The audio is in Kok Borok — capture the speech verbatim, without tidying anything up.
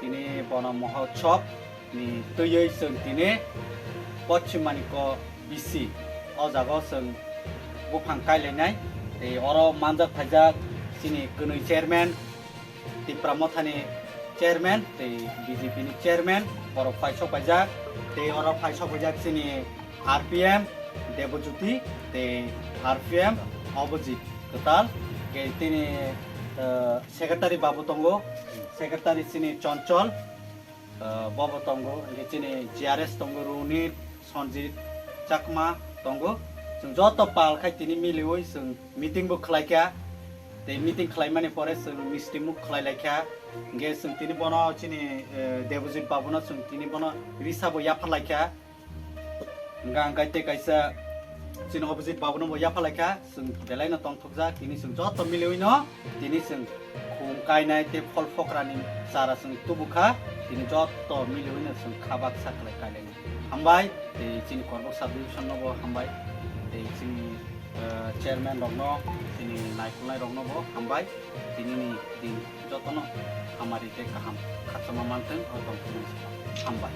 Tini bono Mahotsav ni twiwi chwng tini Poschim Manikya B C o jaga o chwng buphang kailainai. Tei oro manjak phaijak chini kwnwi chairman, Tipra Mothani chairman tei B J P ni chairman, borok phai sok paijak. Tei oro phai sok paijak chini R P M Debojyoti tei R P M Abhijit kwtal. Tei tini, eh, secretary babu tongo, secretary chini Chonchol, eh, bobo tongo, hingke chini G R S tongo, Runit, Sanjit Chakma tongo. Chwng joto pal khai tini miliwi chwng meeting bo khlai kha. Tei meeting khlaimani pore chwng misti muk khlai lai kha. Hingke chwng tini bono chini, eh, Debojit babuno chwng tini bono risa bo yaphar lai kha. Hingke ang kaite kaisa chini Abhijit babuno bo yaphalaikha, chwng belaino tongthokjak, tini chwng joto miliwino, tini chwng khum kainai tei phol pokrani chara chwng tubukha, tini joto miliwino chwng kha baksa khlai kailainai. Hambai, tei chini Korbok sub division no bo hambai, tei chini, eh, chairman rokno, chini naikolnai rokno bo hambai, tini ni din jotono hamari tei kaham khachama mantwng, o tongthokmani. Hambai.